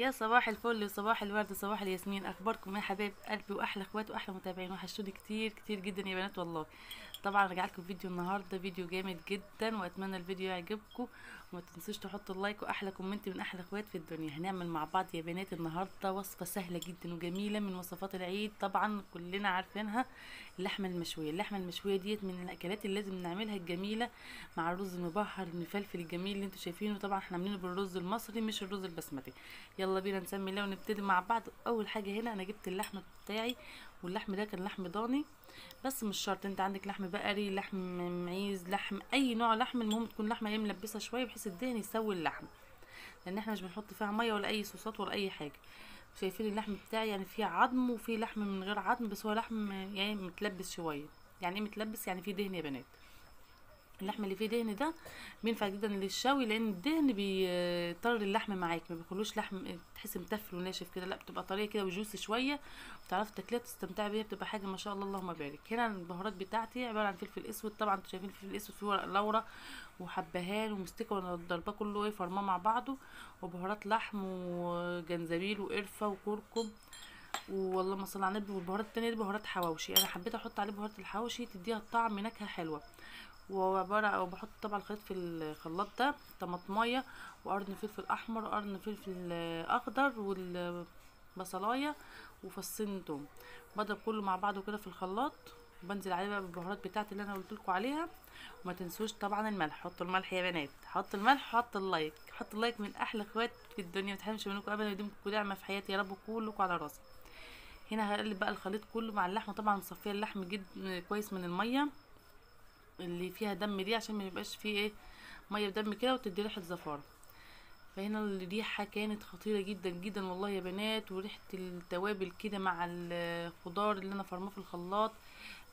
يا صباح الفل وصباح الورد وصباح الياسمين. اخباركم يا حبايب قلبي واحلى اخوات واحلى متابعين؟ وحشتوني كتير كتير جدا يا بنات والله. طبعا رجعت لكم فيديو النهارده، فيديو جامد جدا، واتمنى الفيديو يعجبكم، وما تنسوش تحطوا ال like واحلى comment من احلى اخوات في الدنيا. هنعمل مع بعض يا بنات النهارده وصفه سهلة جدا وجميلة من وصفات العيد، طبعا كلنا عارفينها، اللحمة المشويه. اللحمة المشويه ديت من الاكلات اللي لازم نعملها الجميلة مع الرز المبهر المفلفل الجميل اللي انتم شايفينه. طبعا احنا عاملينه بالرز المصري مش الرز البسمتي. يلا بينا نسمي الله ونبتدي مع بعض. اول حاجة هنا انا جبت اللحمة بتاعي، واللحم ده كان لحم ضاني، بس مش شرط انت عندك لحم بقري، لحم معيز، لحم اي نوع لحم، المهم تكون لحمه ايه ملبسه شوية بحيث الدهن يسوي اللحم، لان احنا مش بنحط فيها مية ولا اي صوصات ولا اي حاجة. شايفين اللحم بتاعي يعني فيه عظم وفيه لحم من غير عظم، بس هو لحم يعني متلبس شوية. يعني ايه متلبس؟ يعني فيه دهن يا بنات. اللحم اللي فيه دهن ده بينفع جدا للشوي، لان الدهن بيطر اللحم معاك، ما بيخلوش لحم تحس متفل وناشف كده، لا بتبقى طرية كده وجوسي شوية، وتعرفي تاكليها وتستمتعي بيها، بتبقى حاجة ما شاء الله اللهم بارك. هنا البهارات بتاعتي عبارة عن فلفل اسود، طبعا انتوا شايفين الفلفل الاسود فيه ورق لورا وحبهان ومستكه، وانا ضرباه كله ايه فرماه مع بعضه، وبهارات لحم وجنزبيل وقرفه وكركم والله ما صلى على النبي. والبهارات التانية دي بهارات حواوشي، انا حبيت احط عليه بهارات الحواوشي تديها طعم نكهة حلوة. وعبارة او بحط طبعا الخليط في الخلاط ده طماطمايه وقرن فلفل احمر وقرن فلفل اخضر والبصلايه وفصين توم، بضرب كله مع بعضه كده في الخلاط، وبنزل عليه بقى بالبهارات بتاعتي اللي انا قلت لكم عليها. وما تنسوش طبعا الملح، حطوا الملح يا بنات، حطوا الملح، حطوا ال like، حطوا ال like من احلى اخوات في الدنيا، ما تحرمش منكم ابدا، ويديمكم دعمه في حياتي يا رب كلكم على راسي. هنا هقلب بقى الخليط كله مع اللحمة، طبعا مصفيه اللحم جدا كويس من المية اللي فيها دم دي، عشان ما يبقاش فيه ايه مية بدم كده وتدي ريحه زفاره. فهنا الريحة كانت خطيرة جدا جدا والله يا بنات، وريحه التوابل كده مع الخضار اللي انا فرماه في الخلاط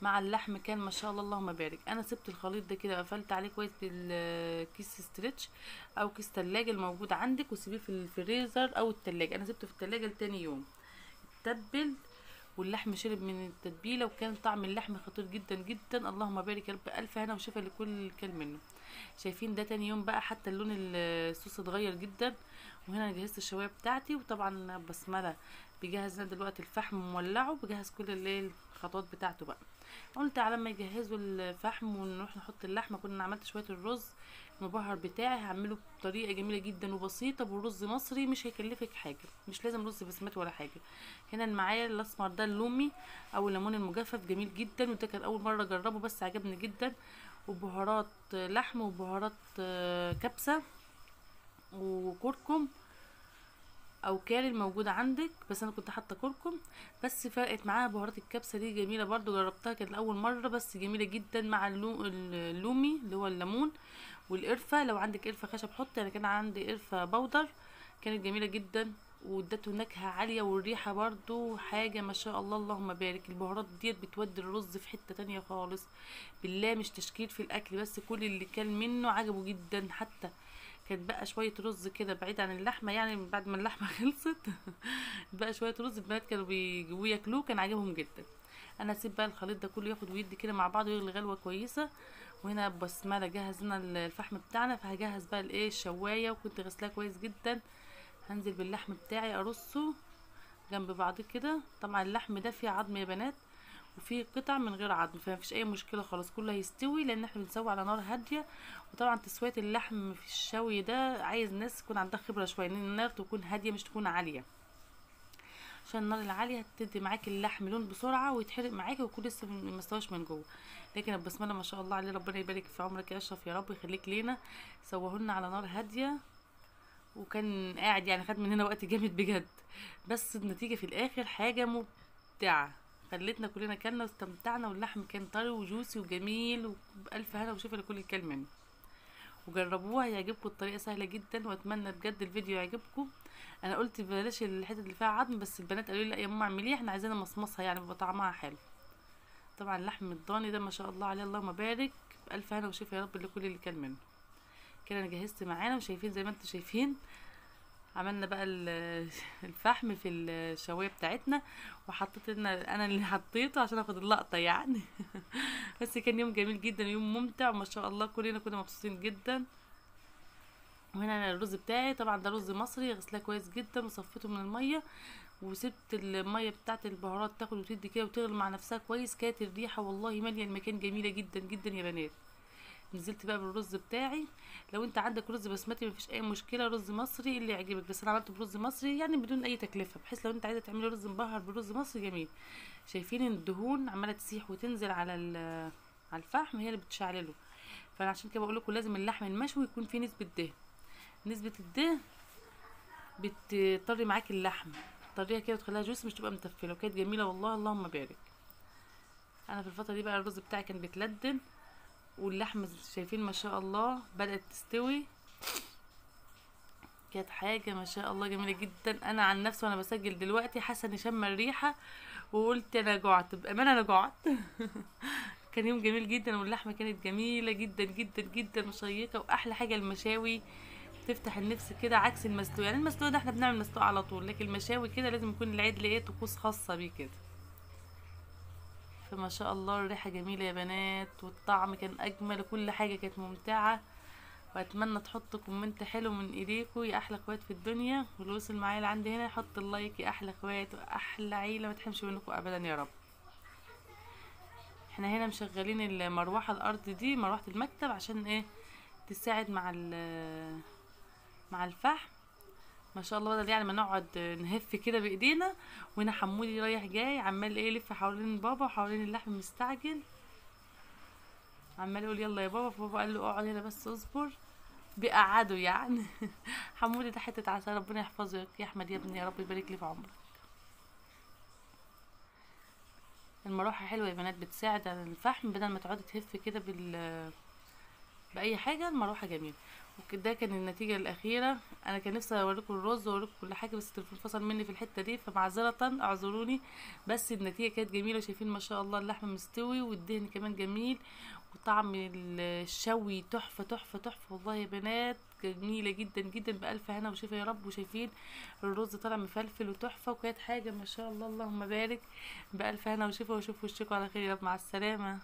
مع اللحم كان ما شاء الله اللهم بارك. انا سبت الخليط ده كده قفلت عليه كويس بالكيس stretch او كيس تلاجة الموجود عندك، وسيبيه في الفريزر او التلاجة. انا سبته في التلاجة لتاني يوم، اتبل واللحم شرب من التتبيله، وكان طعم اللحم خطير جدا جدا اللهم بارك يا رب. الف هنا وشفا لكل كل منه. شايفين ده تاني يوم بقى، حتى اللون الصوص اتغير جدا. وهنا انا جهزت الشوايه بتاعتي، وطبعا بسملة بيجهز لنا دلوقتي الفحم مولعه، بجهز كل اللي الخطوات بتاعته بقى. قلت على ما يجهزوا الفحم ونروح نحط اللحمة، كنا عملت شوية الرز المبهر بتاعي، هعمله بطريقة جميلة جدا وبسيطة بالرز مصري، مش هيكلفك حاجة، مش لازم رز بسمتي ولا حاجة. هنا معايا الاسمر ده اللومي او الليمون المجفف، جميل جدا، وده كان اول مرة اجربه بس عجبني جدا. وبهارات لحم وبهارات كبسة وكركم او كاري الموجودة عندك، بس انا كنت حاطه كركم، بس فرقت معاها بهارات الكبسه دي جميلة برضو، جربتها كانت اول مرة بس جميلة جدا مع اللومي اللي هو الليمون والقرفه. لو عندك قرفه خشب حطي، انا كان عندي قرفه بودر، كانت جميلة جدا وادته نكهة عالية، والريحه برضو حاجة ما شاء الله اللهم بارك. البهارات ديت بتودي الرز في حتة تانية خالص، بالله مش تشكيل في الاكل، بس كل اللي كان منه عجبه جدا. حتى كانت بقى شوية رز كده بعيد عن اللحمة، يعني بعد ما اللحمة خلصت بقى شوية رز البنات كانوا بيجيبوه ياكلوه، كان عاجبهم جدا. انا هسيب بقى الخليط ده كله ياخد ويدي كده مع بعض ويغلي غلوه كويسة. وهنا بسملة جهز لنا الفحم بتاعنا، فهجهز بقى الايه الشوايه، وكنت غسلاها كويس جدا. هنزل باللحم بتاعي ارصه جنب بعض كده. طبعا اللحم ده فيه عظم يا بنات وفيه قطع من غير عظم، فمفيش اي مشكلة خالص، كله هيستوي لان احنا بنسوي على نار هادية. وطبعا تسويه اللحم في الشوي ده عايز ناس يكون عندها خبره شوية، لان النار تكون هادية مش تكون عالية، عشان النار العالية هتدي معاك اللحم لون بسرعة ويتحرق معاك ويكون لسه ما استواش من جوه. لكن البسملة ما شاء الله عليه، ربنا يبارك في عمرك يا اشرف يا رب ويخليك لينا، سواه لنا على نار هادية، وكان قاعد يعني خد مننا وقت جامد بجد، بس النتيجة في الاخر حاجة مبدعة، خلتنا كلنا كلنا واستمتعنا، واللحم كان طري وجوسي وجميل، وبألف هنا وشفا لكل الكلام منه. وجربوها هيعجبكم، الطريقة سهلة جدا، واتمنى بجد الفيديو يعجبكم. انا قلت بلاش الحتة اللي فيها عظم، بس البنات قالوا لي لا يا ماما اعمليها، احنا عايزينها مصمصها يعني بيبقى طعمها حلو. طبعا اللحم الضاني ده ما شاء الله عليه اللهم بارك، بألف هنا وشفا يا رب لكل اللي كان منه. كده انا جهزت معانا، وشايفين زي ما انتم شايفين عملنا بقى الفحم في الشوايه بتاعتنا، وحطيت لنا انا اللي حطيته عشان اخد اللقطة يعني. بس كان يوم جميل جدا ويوم ممتع وما شاء الله، كلنا كنا مبسوطين جدا. وهنا انا الرز بتاعي طبعا ده رز مصري، غسلاه كويس جدا وصفيته من المية، وسبت المية بتاعت البهارات تاخد وتدي كده وتغلي مع نفسها كويس. كانت الريحة والله ماليه المكان، جميلة جدا جدا يا بنات. نزلت بقى بالرز بتاعي. لو انت عندك رز بسمتي مفيش اي مشكلة، رز مصري اللي يعجبك، بس انا عملته برز مصري يعني بدون اي تكلفة، بحيث لو انت عايزه تعملي رز مبهر برز مصري جميل. شايفين الدهون عماله تسيح وتنزل على الفحم، هي اللي بتشعلله. فانا عشان كده بقول لكم لازم اللحم المشوي يكون فيه نسبه دهن. نسبه الدهن بتطري معاك اللحم، تطريها كده وتخليها جوس، مش تبقى متفله. وكانت جميلة والله، اللهم بارك. انا في الفترة دي بقى الرز بتاعي كان بيتلدن، واللحمة شايفين ما شاء الله بدات تستوي. كانت حاجة ما شاء الله جميلة جدا. انا عن نفسي وانا بسجل دلوقتي حاسه اني شامة الريحة، وقلت انا جعت بامانه، انا جعت. كان يوم جميل جدا، واللحمة كانت جميلة جدا جدا جدا مشيقه. واحلى حاجة المشاوي تفتح النفس كده، عكس المسلوق. يعني المسلوق ده احنا بنعمل مسلوق على طول، لكن المشاوي كده لازم يكون العدل ايه، طقوس خاصة بيه كده. فما شاء الله الريحة جميلة يا بنات، والطعم كان اجمل، وكل حاجة كانت ممتعة. واتمنى تحطوا comment حلو من ايديكم يا احلى اخوات في الدنيا، واللي وصل معايا لعندي هنا يحط ال like يا احلى اخوات واحلى عيله، ما تحرمش منكم ابدا يا رب. احنا هنا مشغلين المروحة الارض دي، مروحة المكتب، عشان ايه تساعد مع الفحم ما شاء الله، بدل يعني ما نقعد نهف كده بايدينا. وهنا حمودي رايح جاي عمال ايه يلف حوالين بابا وحوالين اللحم مستعجل، عمال يقول يلا يا بابا، فبابا قال له اقعد هنا بس اصبر، بيقعده يعني. حمودي ده حتة عسل، ربنا يحفظك يا احمد يا ابني، يا رب يبارك لي في عمرك. المروحة حلوة يا بنات، بتساعد على الفحم بدل ما تقعدي تهف كده باي حاجة. المروحة جميلة. وكده كان النتيجة الاخيرة. انا كان نفسي اوريكم الرز واوريكم كل حاجة، بس التليفون فصل مني في الحتة دي، فمعذره اعذروني. بس النتيجة كانت جميلة، شايفين ما شاء الله اللحم مستوي، والدهن كمان جميل، وطعم الشوي تحفة تحفة تحفة والله يا بنات، جميلة جدا جدا. بالف هنا وشفا يا رب. وشايفين الرز طالع مفلفل وتحفه، وكانت حاجة ما شاء الله اللهم بارك. بالف هنا وشفا، واشوف وشكم على خير يا رب. مع السلامة.